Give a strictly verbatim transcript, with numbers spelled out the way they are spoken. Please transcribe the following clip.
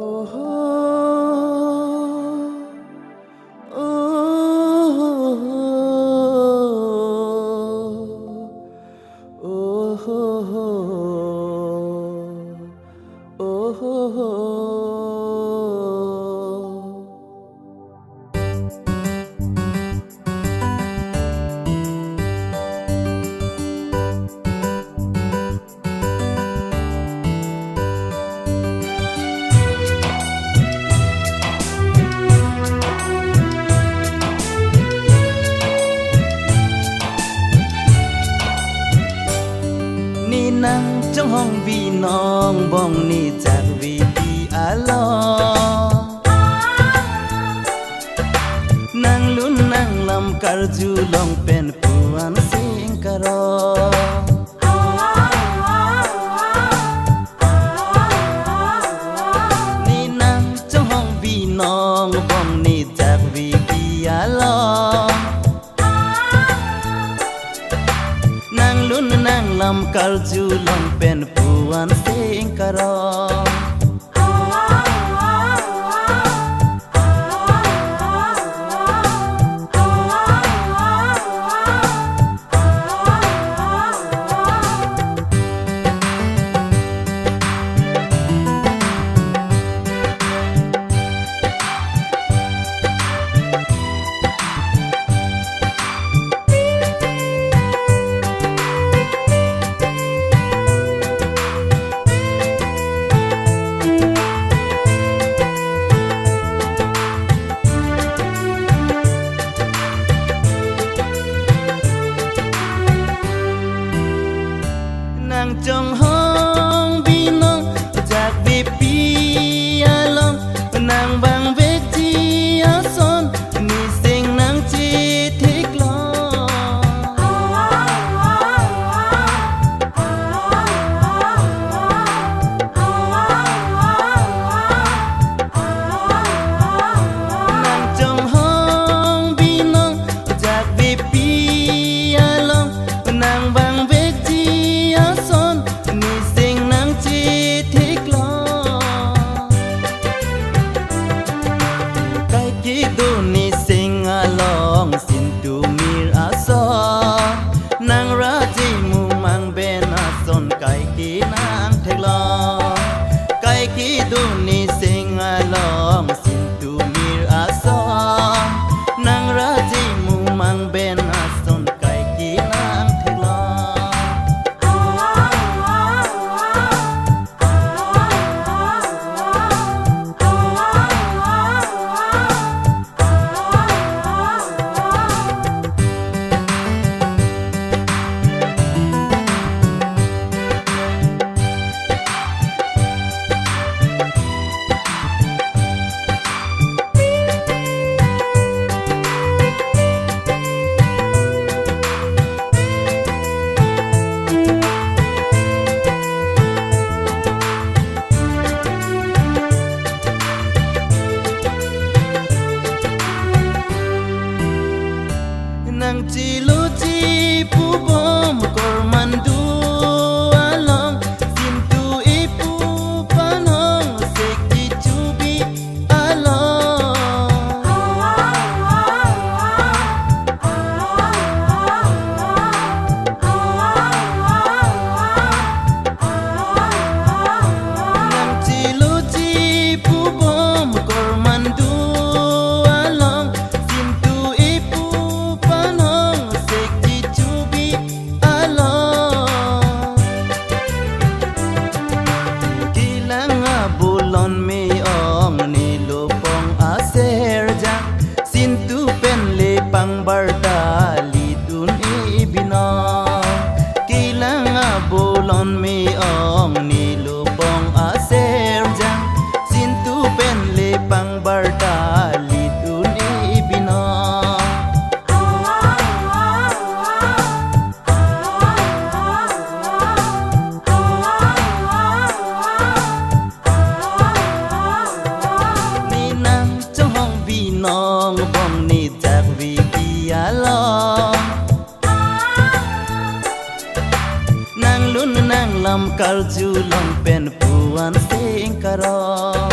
Oho, oho, oho, oho. Ne nangchonghong binong bong ne jakvepi along. Nanglun nanglam karjulong pen puan sing karong. Ne nangchonghong binong bong ne jakvepi along. Nanglun nanglam karjulong pen puan sing karong. Nangchonghong binong jakvepi along, nang bang vekji ason, ne sing nangchethek long. Nangchonghong binong jakvepi along, nang bang vekji ason, ne sing nangchethek long. Kaike do ne sing along sintu mir ason, nang raji mumang ben ason kaike nangthek long. Kaike do ne sing along sintu mir ason, nang raji mumang ben ason kaike nangthek long. Nangchelo chipu bom kormandu along, sintu ipu panong sekji chubi along. Nangchelo chipu bom kormandu along, sintu ipu panong sekji chubi along. Kelang abulon me-ong ne lopong aserjang, sintu pen le pangbar ta lit un-e binong. Kelang abulon me-ong ne lopong aserjang, sintu pen le pangbar ta lit un-e binong. Ne nangchonghong binong bong ne jakvepi along. Nanglun nanglam karjulong pen puan sing karong.